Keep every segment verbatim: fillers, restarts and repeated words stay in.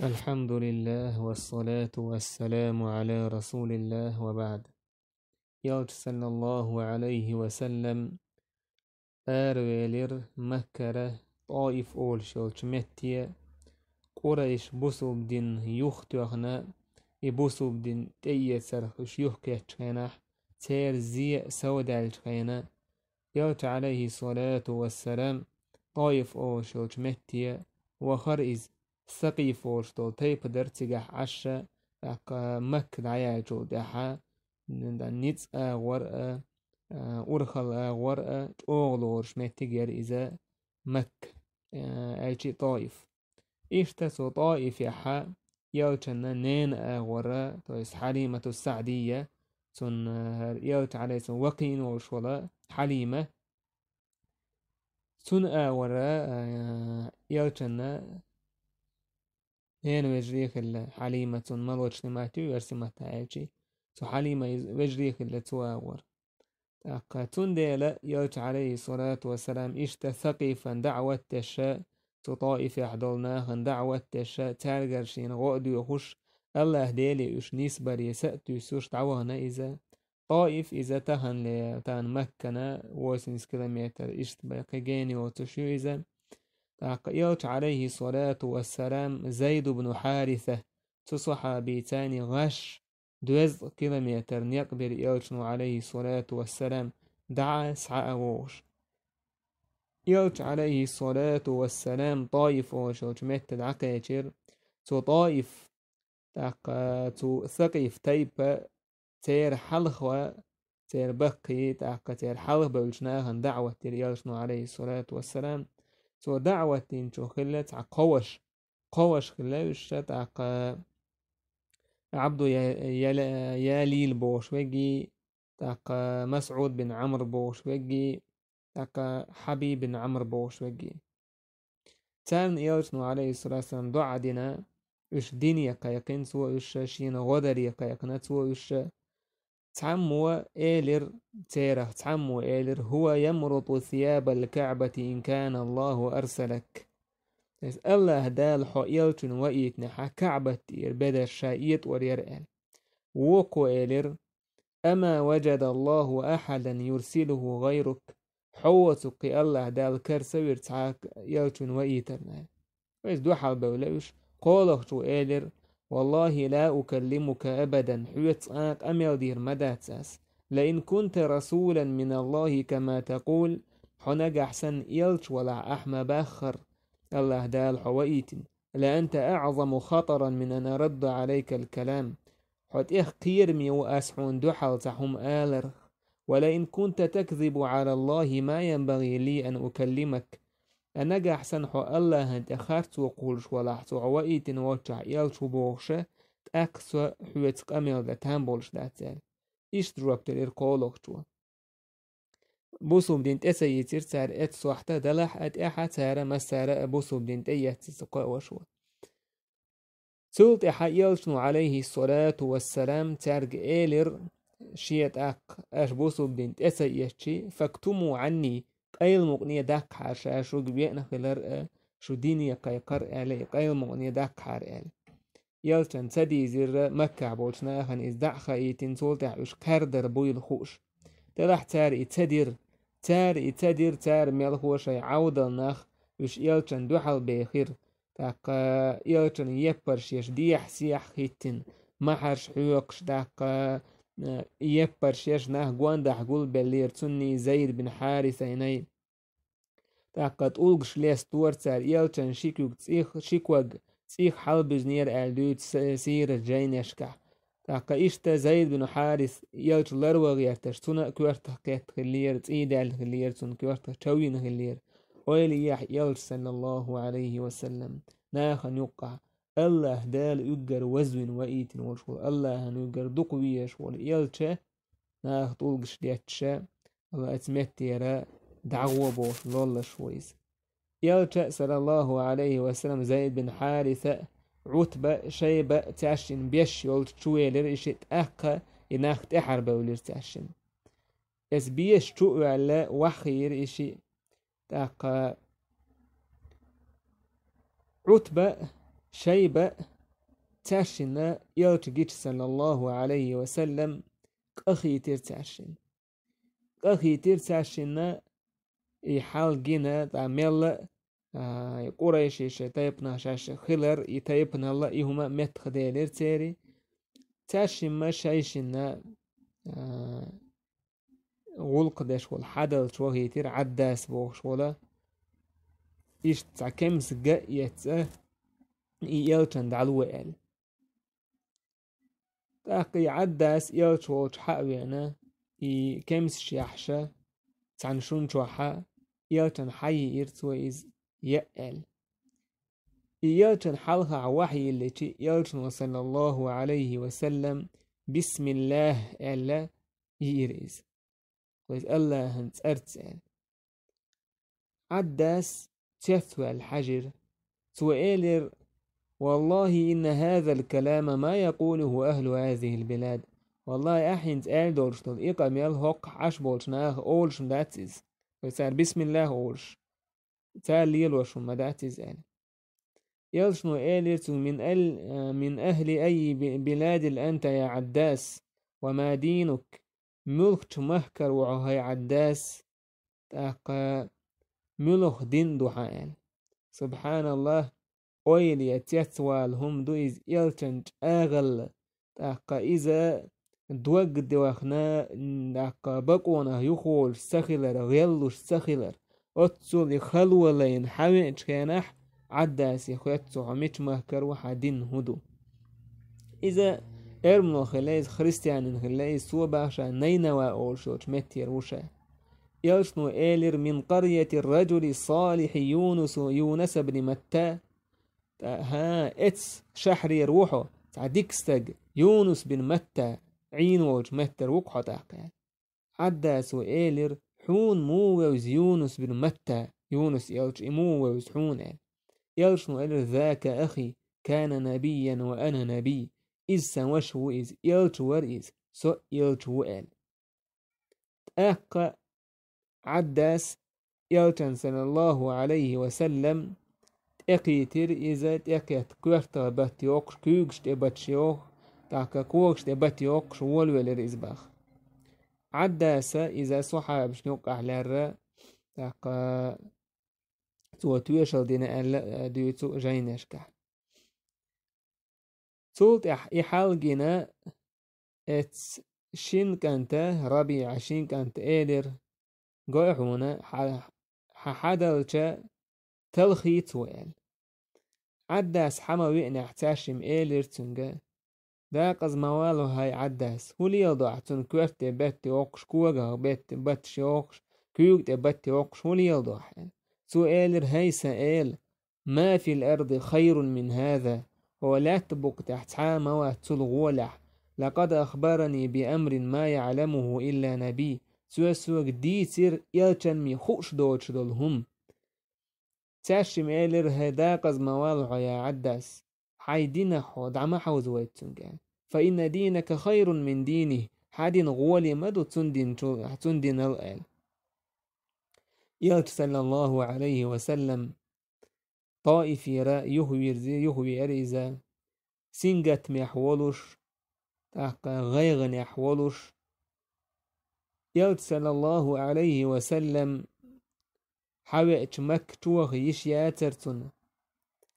الحمد لله والصلاة والسلام على رسول الله وبعد. Элча, саллаллаху алейхи ва саллам, аравелира Маккара ТӀаиф олуш йолчу метте, Къурайш бусулба дин юхатоьхна, и бусулба дин тӀеэцарх уьш юхакхеттачу хенахь, церан зе а совдаьллачу хенахь, Элча, алейхи салату вассалам, ТӀаиф олуш йолчу метте вахара иза, Сакъиф олуш долу тайпа дара цигахь Ӏаш, тӀаккха Макка дӀаяьллачул тӀаьхьа, ницкъ агӀор а, а, урхалла агӀор а, чӀогӀа лоруш меттиг яра иза Макка, а, аьлчи ТӀаиф. Иштта цу ТӀаифехь Элчанна ненан агӀора, то есть Хьалимату Саъдия, цунна, а, Элча, алейхиссалам, вакхийна волуш волу Хьалима, цунна агӀора, а, Элчанна ненан вежарий хилла Хьалима, цунна молочный мать ю, оьрсийн маттахь аьлчи. Цу Хьалима иза вежарий хилла цу агӀора. ТӀаккха цундела Элча, алейхи салату вассалам, иштта Сакъифан даӀват деш, цу ТӀаифехь долу нахана даӀват деш, цаьргара шена гӀо а доьхуш, Аллахь Деле уьш нисбаре са а туьйсуш дӀавахана иза. ТӀаиф иза таханле, тахана Маккана восемьдесят километр, иштта бен кхин гена йоцуш ю иза. ТӀаккха Элча, алейхи салату вассалам, Зайд ибн Хьариса, цу сахьабица гӀаш, дезткъа километр некъ бира Элчано, алейхи салату вассалам, дӀа а, схьа а вогӀуш. Элча, алейхи салату вассалам, ТӀаиф олуш йолчу метта дӀакхечира. Цу ТӀаиф, тӀаккха цу Сакъиф тайпа, церан хьалха, церан баккхий, тӀаккха церан хьалха бевллачу нахана даӀват дира Элчано, алейхи салату вассалам. Цо даӀват динчух хилла цхьа кхо ваша. Кхо ваша хилла уьш, тӀаккха Абду Я-, Я-, Ялил бохуш вегий, тӀаккха Масъуд бин Амр бохуш вегий, тӀаккха Хьабиб бин Амр бохуш вегий. Царна Элчано, алейхи салату вассалам, доӀа дина, уьш дине кхайкхина цо уьш, шена гӀо даре кхайкхина цо уьш. Цхьаммо элира, церах цхьаммо элира: «هو يمرط ثياب الكعبة إن كان الله أرسلك». То есть Аллахь Дала хьо Элчанна ваийтинехь, Каъбат тӀера бедарш ша этӀор яра аьлла. Вукхо элира: «أما وجد الله أحدا يرسله غيرك». Хьо воцург кхин Аллахь Дала карса вира цхьа а Элчанна ваийтарна. Иза дуьхьал бевлла уьш. КхоалгӀачо элира: «والله لا أكلمك أبدا», хьоьца цкъа а къамел дийр ма дац ас. «لئن كنت رسولا من الله كما تقول», хьо нагахь санна элча валахь, ахь ма баххара, Аллахь Дала хьо ваийтина, «لأنت أعظم خطرا من أن أرد عليك الكلام». Хьо тӀех кхераме ву ас хьуна дуьхьал цхьа хӀума аларх. «ولئن كنت تكذب على الله ما ينبغي لي أن أكلمك». Ткъа нагахь санна хьо Аллахьан тӀе харцо кхуллуш валахь, цо хьо ваийтина волчохь элча ву бохуша, тӀаккха со хьоьца къамел дан там болуш дац аьлла. Иштта жоп делира кхоалгӀачо. Бусулба дин тӀе ца ийцира цара эцу сохьта, делахь а тӀаьхьа цара массара а бусулба дин тӀе эцци ца кхоалгӀачо. Цул тӀаьхьа элчано, алейхи салату вассалам, цаьрга элира, шен тӀаккха аша бусулба дин тӀе ца эцчи: «فاكتموا عني», къайламукъане даккхахьара ша шуьга веана хилар а, шу дине кхайкхар а аьлла, и къайламукъане даккхахьара аьлла. Элчанна ца дийзира Маккахь болчу нахана иза дӀа а хаийтина, цул тӀаьхьа уьш кхаьрдар буйла хууш. Делахь цара и ца дира. Цара и ца дира, цара мелхо шайн Ӏовдал нах уьш элчанна дуьхьал бехира. ТӀаккха элчанан еппарш еш дехьа-сехьа хӀиттина, махьарш хьоькхуш, тӀаккха, э, еппарш еш нах гондахь гулбеллера, цунний Зайд бин Хьарисайнай. ТӀаккха тӀулгаш лестора цара, элчанан ши куьг цӀих, ши ког цӀих хьалабуьзнера аьлла дуьйцу с-, сийрат жайнешкахь. ТӀаккха иштта Зайд бин Хьарис элча ларван гӀерташ, цунна а коьртах кхетта хиллера, цӀий даьлла хиллера, цунна коьртах чов йина хиллера. Ойла ехь элча, саллаллаху алейхи ва саллам, нахана юккъахь: «Аллахь Дала уьггар вазвина ваийтина волуш волу, Аллахьан уьггар дукха везаш волу элча», наха тӀулгаш детташ, Алла, оцу меттера дӀагӀо бохуш лоллаш ву иза. Элча, саллаллаху алейхи ва саллам, Зайд бин Хьариса, Ӏутба, Шайба, цаьршинна беш йолчу чувелира и шиъ, тӀаккха и нах тӀаьхьара бевлира цаьршинна. Эс беша чу а ваьлла, ваххийра и шиъ. ТӀаккха Ӏутба Шайба цаьршинна элча гича, саллаллаху Ӏалайхи ва саллам, къахийтира цаьршинна. Къахийтира цаьршинна и хьал гина, тӀа мелла а, а, и къурайший шайн тайпанах шаьш хилар, и тайпанал а, и хӀума меттахделира церий. Цаьршимма шайшинна, а, гӀуллакх деш вола хьадалча вахийтира Ӏаддас бохуш вола. Иштта цхьа кемсаш а эцна, и элчанна дӀало аьлла. ТӀаккха и Ӏаддас элча волчу хьа а веана, и кемсаш яхьаш, цхьана шун чохь а, элчанна хьа йиира цо иза яа аьлла. И элчанна хьалхахь вахьйиллича, элчано, саллаллаху Ӏалайхи ва саллам, «Бисмиллах», аьлла, йиира иза. Вайса АллахӀан цӀарца аьлла. Ӏаддас цецваьлла хьаьжира. Цо элира: «Валлахи, инна хазал калама ма якъулуху ахлу хазихил билад». Валлахи, ахь хӀинца аьлла долуш долу и къамел хӀокхахь Ӏаш болчу наха олуш ма дац иза. Вай цара бисмиллах олуш, цара лелош хӀума ма дац иза аьлла. Элчано элира цуьнга: «Мин ал-, а, мин ахли айи би-, биладил анта, я Ӏаддас, ва ма динук?» Муьлхачу махкара ву хьо, хӀай Ӏаддас, тӀаккха муьлха дин ду хьан аьлла. СубхьаналлахӀ, ойла я цецвала хӀума ду иза элчан чӀагӀалла, тӀаккха иза дог доьхна, тӀаккха бакъонах юхаволуш ца хилар, гӀеллуш ца хилар. Оццул и хало лайна хьан веачу хенахь, Ӏаддасе хоьтту цо: «Хьо мича махкара ву, хьан дин хӀун ду?» Иза эрмало хилла иза, христианин хилла иза, цо бахара ша Найнава олуш йолчу меттера ву ша. Элчано элира: «Мин къаръяти раджули салихьи Юнусу, Юнуса бни Матта». ТӀа-, хӀа, эцу шахьрера ву хьо, цхьа дика стаг, Юнус бин Матта, Ӏийна волчу меттара ву-кх хьо тӀаккха. Ӏаддасо элира: «Хьуна муха вевза Юнус бин Матта, Юнус элча, и муха вевза хьуна?» аьлла. Элчано элира: «Зака ахи, кана набиян ва ана набий». Иза сан ваша ву иза, элча вара иза, со а элча ву аьлла. ТӀаккха Ӏаддас элчан, саллаллаху Ӏалайхи ва саллам, тӀекхийтира иза, тӀекхетта коьртах бат йоккхуш, куьйгаш тӀе баташ йоху, тӀаккха когаш тӀе бат йоккхуш, волавелира иза баха. Ӏаддаса иза сахьабашна юккъахь лаьрра, тӀаккха цо тоьшалла дина аьлла, а, дуьйцу жайнашкахь. Цул тӀаьхьа и хьал гина, эцу шин кӀанта, РабиӀа шин кӀанта элира: «Гой хьуна, хьан, хьан хьадалча талхий цо», аьлла. Ӏаддас хьа ма веанехь, цаьршимма элира цуьнга: «Дакъаза ма вало, хӀай Ӏаддас, хӀун леладо ахь, цунна коьрта тӀе бат йоккхуш, когах бат-, баташ йохуш, куьйга тӀе бат йоккхуш, хӀун леладо ахь?» аьлла. Цо элира: «ХӀай сан эла, ма фил арди хайрун мин хаза, хӀокху лаьттан букъа тӀехь цхьа а ма вац цул гӀолехь. Лакъад ахбарани би амрин ма яӀламуху илла набий». Цо соьга дийцира элчанна хууш доцуш долу хӀума. Цаьршимма элира: «ХӀай, дакъаза ма вал хьо, я Ӏаддас, хьайн динах хьо дӀа ма хьовзавайта цуьнга», аьлла. «Фа инна динака хайрун мин динихи, хьан дин гӀоле ма ду цуьнан динчул, цуьнан динал», аьлла. Элча, саллаллаху Ӏалайхи ва саллам, Таифера юхавирзи-, юхавеара иза, сингаттамехь волуш, тӀаккха гӀайгӀанехь волуш. Элча, саллаллаху Ӏалайхи ва саллам, хьавеача Макка чу ваха йиш яцара цунна.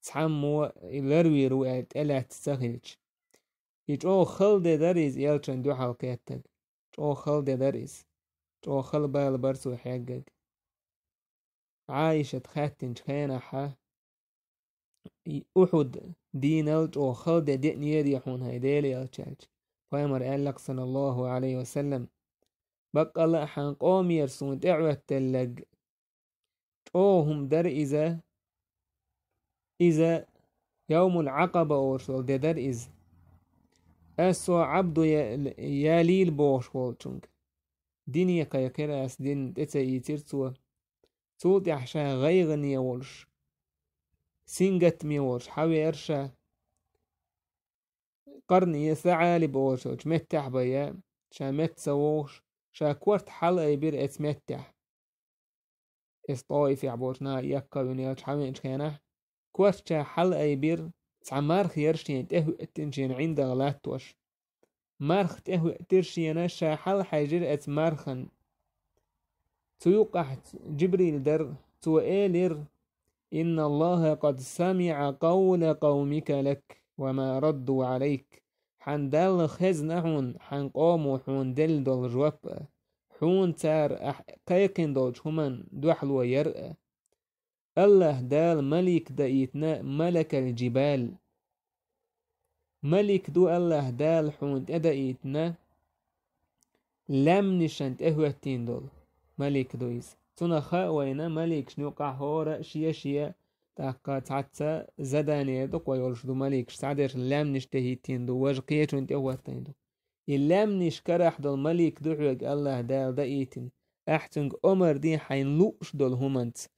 Цхьаммо и ларвийр ву аьлла тӀелаьцна ца хилча. И чӀогӀа хала де дара иза элчанна дуьхьал кхеттарг. ЧӀогӀа хала де дара иза. ЧӀогӀа хала бала бара цо хьегнарг. Ӏайшат хаьттинчу хенахьа, и Ухьуд дийнал чӀогӀа хала де деанера хьуна, хӀай Делан элча, аьлча, пайхамара аьлла-кх, саллаллаху Ӏалайхи ва саллам: «Баккъалла а хьан къомера суна тӀеӀоьтталлаг чӀогӀа хӀума дара иза, иза Явмул Ӏакъаба олуш долу де дара иза. Ас цо Ӏабду я-, ялийла бохуш волчунга. Дине кхайкхира ас, дин тӀе ца ийцира цо. Цул тӀаьхьа ша гӀайгӀане волуш, сингаттаме волуш хьавеара ша. Къарни СаӀалиб олуш йолчу меттехь бан я, ша метта ца вогӀуш, ша корта хьалаайбира эцу меттехь». Эс ТӀоифехь болчу наха эккхавина элча хьавеанчу хенахь, корта ша хьалаайбира, цхьа марха яра шена тӀехӀоьттина шена ӀиндагӀ латтош. Марха тӀехӀоьттира шена, ша хьалхьаьжира оцу мархан. Цу юккъехь Джибрил дара, цо элира: «Инна Аллаха къад самиӀа къавла къавмика лак ва ма радду Ӏалайк». Хьан Далла хезна хьуна, хьан къомо хьуна делла долу жоп а, хьуна цара ахь кхайкхина долчу хӀуманна дуьхьало яр а. Аллаха Дала малик даийтина, малакал джибал. Малик ду Аллаха Дала хьуна тӀедаийтина, лаьмнашна тӀехӀоьттина долу малик ду иза. Цунах хаьа вайна, маликашна юкъахь хӀора а шен-шен, тӀаккха цхьацца задание ду кхо йолуш ду маликаш, цхьадерш лаьмнаш тӀехӀиттийна ду, важа кхечунна тӀехӀоьттина ду. И лаьмнаш карахь долу малик ду хьоьга Аллаха Дала даийтина, ахь цуьнга омар де хьайна лууш долу хӀуманца.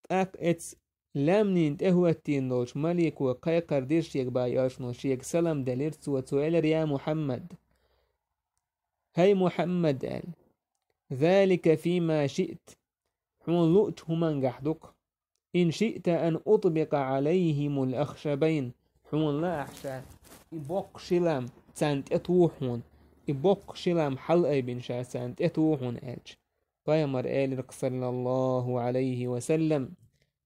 ТӀаккха эцу лаьмнийн тӀехӀоьттийна долчу малико кхайкхар дира шега бан элчано, шега салам делира цо, цо элира: «Я Мухьаммад! ХӀай Мухьаммад», – аьлла. «Залика фима шиът», хьуна луучу хӀумангахь ду-кх. «Ин шиъта ан утбикъа Ӏалайхимул ахшабайн», хьуна лаахь ша, и боккха ши лам царна тӀе туху хьуна, и боккха ши лам хьалаайбина ша царна тӀе туху хьуна аьлча. Пайхамар элира-кх, саллаллаху Ӏалайхи ва саллам: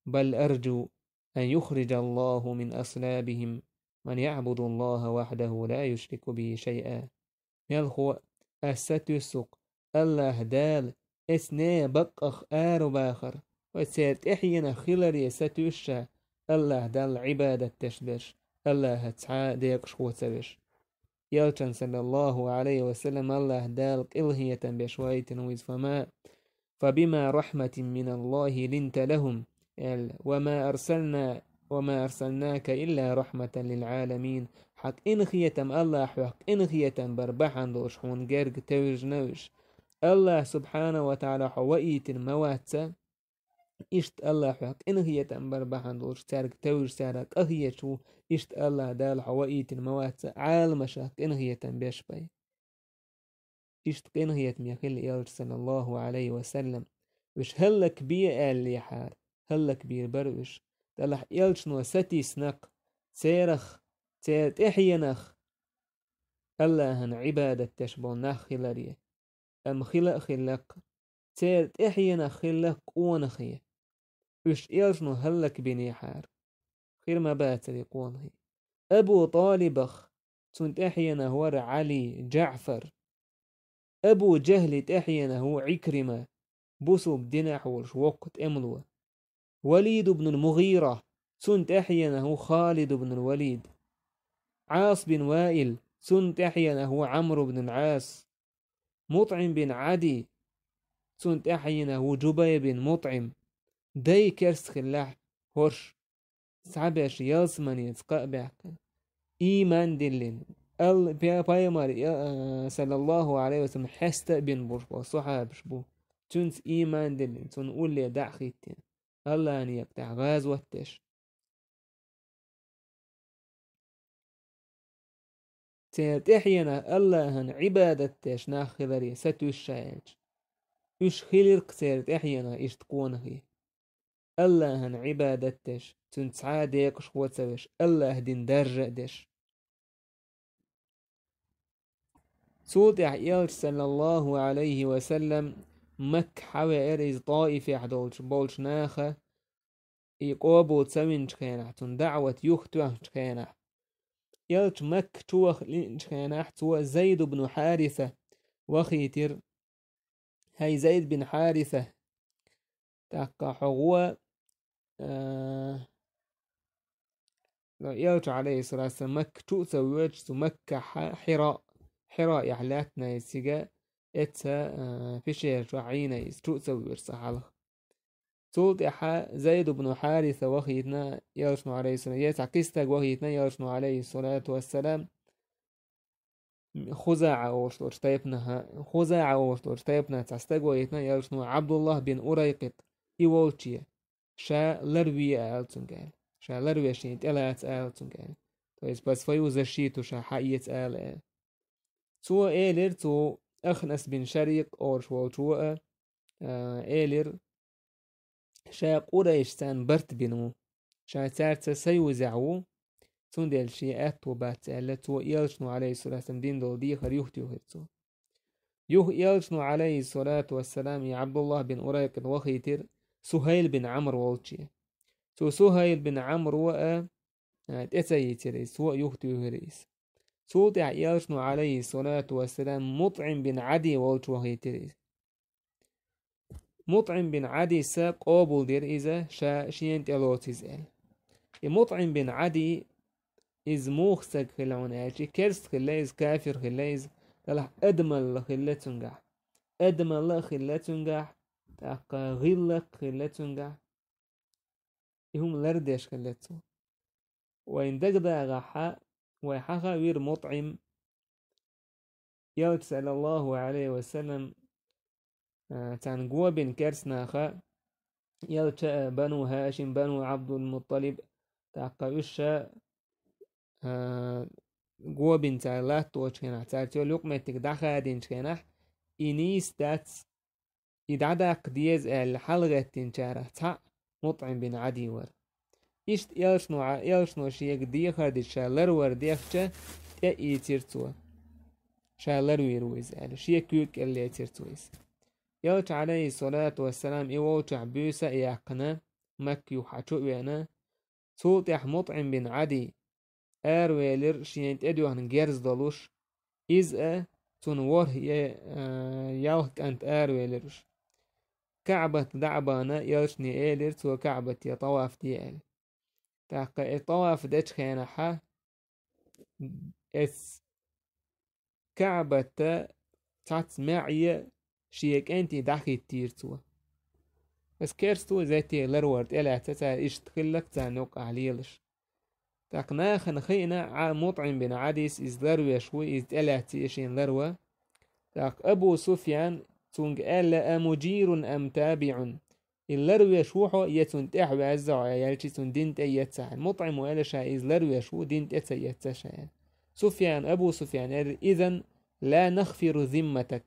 «Бал арджу ан юхриджа Аллаху мин аслабихим ман яъбуду Аллаха вахьдаху ла юшрику бихи шайъа». Мелхо а, ас сатуьйсу-кх, Аллаха Дала эцу нехан баккъах арабахар, вай церан тӀаьхьенах хиларе сатуьйсу ша, Аллаха Далла Ӏибадат деш берш, Аллахаца цхьа а декъашхо ца веш. Элчан, саллаллаху Ӏалайхи ва саллам, Аллаха Дала къинхетам беш вайтина ву иза, фама, «Фабима рахьматин мин Аллахи линта лахум», аьлла, «Ва ма арсална, ва ма арсалнака илла рахьматан лил Ӏаламин». Хьан къинхетам, Аллаха хьох къинхетам бар бахьана долуш хьуна герга тевжина уьш. Аллаха субхьана ва тагӀала хьо ваийтина ма вац, иштта Аллаха хьох къинхетам бар бахьана долуш цаьрга тевжа цара къахеташ ву, иштта Аллаха Дала хьо ваийтина ма вац, Ӏаламашах къинхетам беш бай. Иштта къинхетаме хилла элча, саллаллаху Ӏалайхи ва саллам. Уьш хӀаллакбе аьллехьара, хӀаллакбийр бара уьш. Делахь элчано сатийсина-кх церах, церан тӀаьхьенах Аллахьан Ӏибадат деш болу нах хиларе. Амма хила а хилла-кх, церан тӀаьхьенах хилла-кх къонахий. Уьш элчано хӀаллакбинехьара. Хир ма бацара и къонахий. Абу ТӀалибах, цунна тӀаьхьенах вара Ӏали, ДжаӀфар. Абу ДжахӀли тӀаьхьенах ву Ӏикрима, бусулба динехь волуш воккха тӀемало. Валид ибн ал-МугӀира, цунна тӀаьхьенах ву Халид ибн ал-Валид. Ӏас бин Ваил, цунна тӀаьхьенах ву Ӏамр ибн ал-Ӏас. МутӀим бин Ӏади, цунна тӀаьхьенах ву Джубайр бин МутӀим. Дай керста хиллехь, хӀорш цхьаберш ялсаманеца кхаъ баьккхина, ийман диллина. Ал-, пя-, пайхамар, я-, а, саллаллаху Ӏалайхи ва саллам, хьеста а бина болуш болу сахьабаш бу. Цуьнца ийман диллина, цунна улле дӀа а хӀиттина, Аллахьан некъа тӀехь гӀазот деш. Церан тӀаьхьенах Аллахьан Ӏибадат деш нах хиларе сатуьйсу ша аьлча, уьш хилира-кх церан тӀаьхьенах иштта къонахий. Аллахьан Ӏибадат деш, цуьнца цхьа а декъашхо ца веш, Аллахьан дин даржа а деш. Цул тӀаьхьа элча, саллаллаху Ӏалайхи ва саллам, Макка хьавеара иза ТӀаифехь долчу, болчу наха, и къобал ца винчу хенахь, цунна даӀват юхатоьхначу хенахь. Элча Макка чу ваха лиъначу хенахь, цо Зайд ибн Хьариса вахийтира. ХӀай Зайд бин Хьариса, тӀаккха хьо гӀо, а, элча, Ӏалайхиссалату вассалам, Макка чу а ца воьдуш, цу Маккахьа Хьира, Хьираехь лаьттина иза цига, эцца, а, пещера чохь Ӏийна иза, чу а ца воьдуш цкъа хьалха. Цул тӀаьхьа Зайд ибн Хьариса вахийтина элчано, Ӏалайхиссалам, я цхьа кхин стаг вахийтина элчано, Ӏалайхиссалату вассалам, ХузаӀа олуш долчу тайпанах, ХузаӀа олуш долчу тайпанах цхьа стаг вахийтина элчано, Ӏабдуллах бин Урайкъит, и волче, ша ларве ала цуьнга аьлла. Ша ларвеш шена тӀелаца ала цуьнга аьлла. То есть по свою защиту ша хьаэца ала аьлла. Цо элира, цу Ахнас бин Шарикъ олуш волчо а, а, элира, ша къурайшцан барт бина ву. ша цаьрца союзехь ву, цундела шен аьтто бац аьлла, цо элчано, алейхиссалату вассалам, дина долу дехар юхатуьйхира цо. Юха элчано, алейхиссалату вассалам, и Абдуллах бин Урайкъит вахийтира Сухайл бин Амр волче. Цу Сухайл бин Амро а, а, тӀе ца йийцира иза, цо а юхатуьйхира иза. Цул тӀаьхьа элчано, алейхиссалату вассалам, МутӀим бин Ӏади волчу вахийтира иза. МутӀим бин Ӏадиса къобал дира иза, ша шена тӀе лоцийла аьлла. И МутӀим бин Ӏади, иза муха стаг хилла хьуна аьлча, и керста хилла иза, кафир хилла иза, делахь адамалла хилла цуьнгахь. Адамалла а хилла цуьнгахь, тӀаккха гӀиллакх а хилла цуьнгахь. И хӀума лардеш хилла цо. Вайн дагадагӀахьа, вай хьаха вира МутӀим, элча, саллаллаху алейхи ва саллам, а, царна го бина керста наха, элча а, Бану Хашим, Бану Абдул-Мутталиб, тӀаккха уьш ша, а, го бина цара латточу хенахь, цара цо юкъаметтиг дӀахадийначу хенахь, и нийса дац, и дӀадаккха деза аьлла хьалагӀеттинчарах цхьаъ МутӀим бин Ӏади вара. Иштта элчано, элчано шега дехар дича ша ларвар дехча, тӀе а ийцира цо. Ша ларвийр ву иза аьлла, шен куьйга кӀел лецира цо иза. Элча, алейхиссалату вассалам, и волчохь буьйса а яьккхина, Макка юххьа чу а веана, цул тӀаьхьа МутӀим бин Ӏади аравелира шена тӀедоьгӀна герз долуш, иза а, цунна ворхӀ е-, а, ялх кӀант аравелира уьш. КаӀбат дӀа а бахана, элчане элира цо КаӀбате тӀаваф де аьлла. ТӀаккха и тӀаваф дечу хенахьа, эс КаӀбата цхьацца маьӀе шен кӀентий дӀахӀиттийра цо. Ас керста ву, зете ларвар тӀелаьцна цара, иштта хилларг царна юккъахь лелаш. ТӀаккха нахана хиъна, Ӏа-, МутӀим бин Ӏадис иза ларвеш ву, иза тӀелаьцна шена ларва. ТӀаккха Абу Суфьян цуьнга аьлла: «А муджирун ам табиӀун?» И ларвеш ву хьо, я цунна тӀаьхьаваьзза хьо, аьлча, цунна дин тӀе эцна хьан. МутӀимо аьлла ша иза ларвеш ву, дин тӀе ца эцна ша аьлла. Суфьян, Абу Суфьян аьлла: «Изан ла нахфиру зимматак».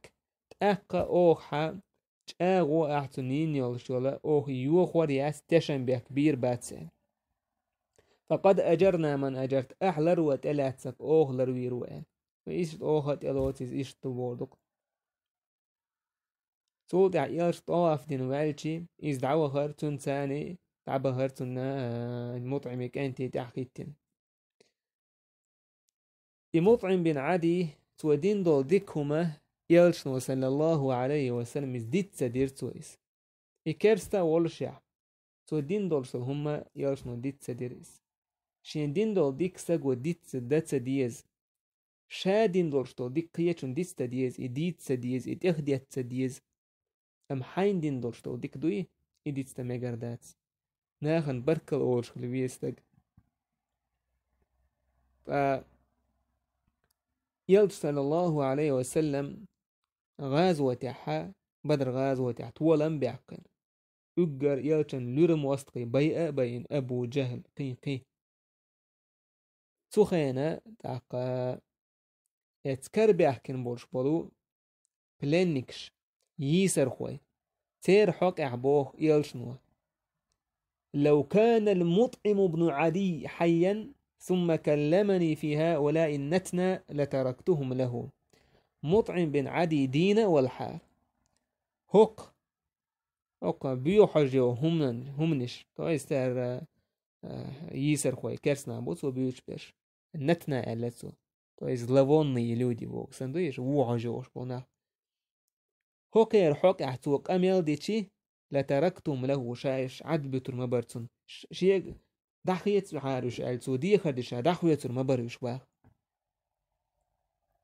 ТӀаккха оха хьан чӀагӀо ахь цунна йина йолуш йолу, оха йохор яц, тешан бехк бийр бац аьлла. «Факъад аджарна ман аджарт», ахь ларво тӀелаьцнарг оха ларвийр ву аьлла. Иштта оха тӀелоцу иза, иштта ду бохург. Цул тӀаьхьа элча тӀаваф дина ваьлча, иза дӀавахара, цуьнан царний дӀабахара цунна, а, МутӀиме кӀентий тӀаьхьахӀиттина. И МутӀим бин Ӏади, цо дина долу дика хӀума элчано, саллаллаху алейхи ва саллям, иза диц ца дира цо иза. И керста а волушехь, цо дина долуш долу хӀума элчано диц ца дира иза. Шен дина долу дика стаго диц ца, дан ца деза. Ша дина долуш долу дика кхечунна диц ца деза, и дийца ца деза, и тӀехдетта ца деза. Амма хьайна дина долуш долу дика дуй, и диц дан мегар дац. Нахана баркалла олуш хила веза стаг. Ткъа элча, саллаллаху алейхи ва саллям, гӀазотехьа, Бадр гӀазотехь толам баьккхина. Уггар элчан луьра мостагӀий байа а байина Абу Джахл, кхин, кхин. Цу хенахь тӀаккха эца карабаьхкина болуш болу пленникаш, йийсархой, церан хьокъехь боху элчано: «Лав канал МутӀиму бну Ӏадий хьайян, сумма калламани фи хӀаулаи натна, латарактухум лаху». МутӀим бин Ӏадий дийна а валахьара, хӀокху, хӀокху боьхьуш йолу хӀуманан-, хӀуманаш, то есть, ара, а, йийсархой, керстанах бу цо буьйцуш берш. Натна аьлла цо. То есть зловонные люди боху. Сан ду иша, вохьуш йолуш болу нах. ХӀокхеран хьокъехь цо къамел дичи, латарактум лаху, ша иша Ӏад буьтур ма бара цунна. Ш-, шега дӀахецахьара уьш аьлла, цо дехар дича, ша дӀахоьцур ма бара уьш баха.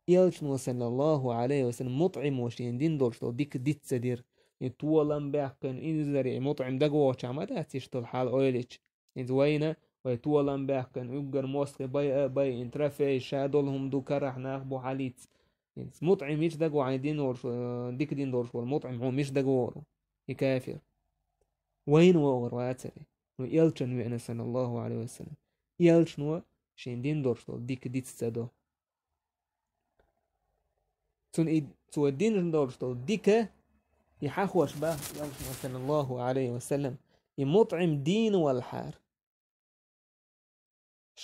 Элчано, саллаллаху алейхи ва саллям, МутӀимо шен дина долуш долу дика диц ца дира. И толам баьккхина, инзаре МутӀим дагавогӀучохь ма дац иштта долу хьал ойла йича. ХӀинца вайна, вай толам баьккхина, уггар мостагӀий байа а байина, трофей, ша долу хӀума ду, карахь нах бу хьалийца. ХӀинца МутӀим мича дагавогӀу, хьайн дина волуш, э, дика дина долуш волу МутӀим хьуна мича дагавогӀур ву? И кафир. Вайна вогӀур вацара. Ну, элчан веана, саллаллаху алейхи ва саллям. Элчано шен дина долуш долу дика диц ца до. Цунна и, цо дина долуш долу дика, и хьахош баха элчано, саллаллаху алейхи ва саллям, и МутӀим дийна валахьара.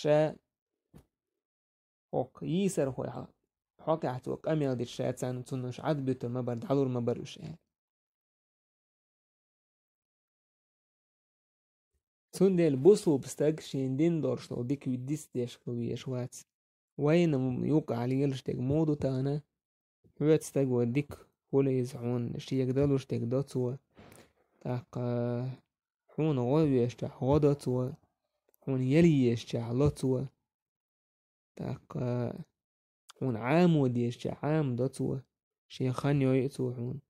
ша хӀокху йийсархой хьо-, хьокъехь цо къамел дича ша царна цунна уьш Ӏад буьтур ма бара, дӀалур ма бара уьш аьлла. Цундела бусулба стаг шен дин долуш долу дика дицдеш хила везаш вац. Вайна юкъахь лелаш дерг муха ду тахана? Хьоьца стага дика хуьлу иза хьуна, шега далуш дерг до цо. ТӀаккха хьуна гӀо везачохь гӀо до цо, хьуна яла езачохь ло цо. ТӀаккха хьуна Ӏамо дезачохь Ӏамадо цо, шен хан йойу цо хьуна.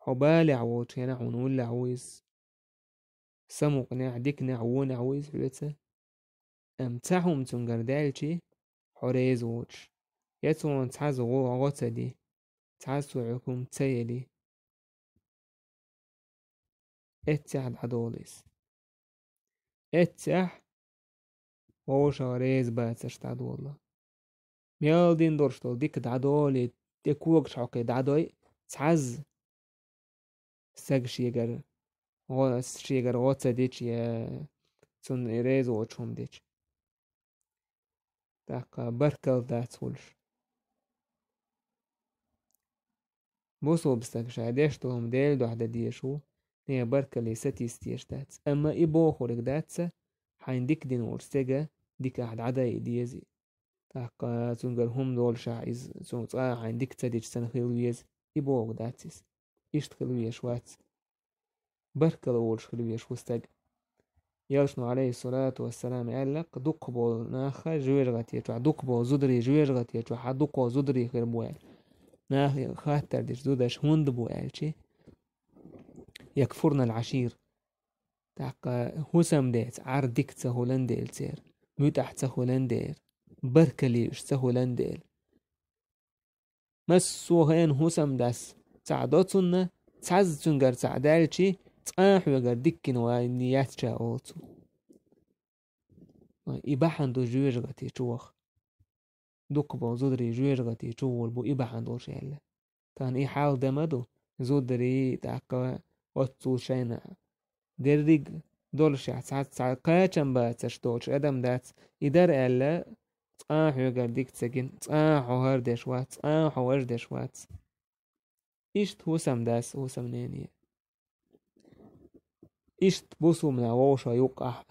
Хьо балехь волчу хенахь хьуна уллехь ву иза. Самукъанехь, диканехь, вонехь ву иза хьоьца. Амма цхьа хӀума цуьнгара даьлчи, хьо реза воцуш, я цо хьуна цхьазза гӀо, гӀо ца ди, цхьазза цо хьоьга хӀума ца яли, эццехь дӀадолу иза. Эццехь вовшах реза бацарш дӀадолало. Мел дина долуш долу дика дӀадолий, тӀе когаш хьокхий дӀадой, цхьазза стаг шегара гӀо-, шегара гӀо ца дича я цунна реза воцуш хӀума дича. ТӀаккха баркалла дац хуьлуш. Бусулба стаг ша деш долу хӀума Делан дуьхьа дан дезаш ву, нехан баркалле сатийса дезаш дац. Амма и бохург дац ца, хьайна дика дина волчу стага дика ахь дӀадайа деза. ТӀаккха цуьнгара хӀума долушехь иза, цо цкъа а хьайна дика ца дича санна хила веза, и бохург дац иза. Иштта хила везаш вац. Баркалла олуш хила везаш ву стаг. Элчано, алейхиссалату вассалам, аьлла, дукхахболу нах жоьжахати чохь, дукхахболу зударий жоьжахати чохь, хьан дукхо зударий хир бу аьлла. Наха хаттар дича зударша хӀунда бу аьлчи, якфурнал Ӏашир. ТӀаккха хӀусамдеца Ӏар дика ца хуьлан дела церан, муьтӀахь ца хуьлан дела, баркалле уьш ца хуьлан дела. Массо а хенахь хӀусамдас цхьаъ до цунна, цхьазза цуьнгара цхьаъ даьлчи, цкъа а хьоьгара диккина вайн яц ша олу цо. И бахьана ду жоьжахати чу ваха. Дукхахболу зударий жоьжахати чу гӀур бу и бахьана долуш аьлла. Тахана и хьал дан ма ду, зударий, тӀаккха оццул шайна дерриг долушехь цхьацца кхачам бацарш доцуш адам дац, и дара аьлла, цкъа а хьоьгара дика ца гина, цкъа а хьо хӀара деш вац, цкъа а хьо важа деш вац. Иштта хӀусамдас, хӀусамнене. Иштта бусулба нах вовшах юккъахь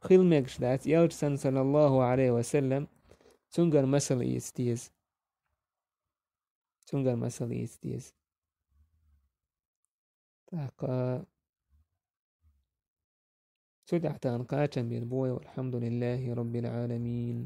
хила мегаш дац, элча санна, саллаллаху алейхи ва саллам, цуьнгара масал эца деза. Цуьнгара масал эца деза. ТӀаккха цу тӀехь тахана кхачам бина бу вай, валхьамдулиллахи роббил Ӏаламин.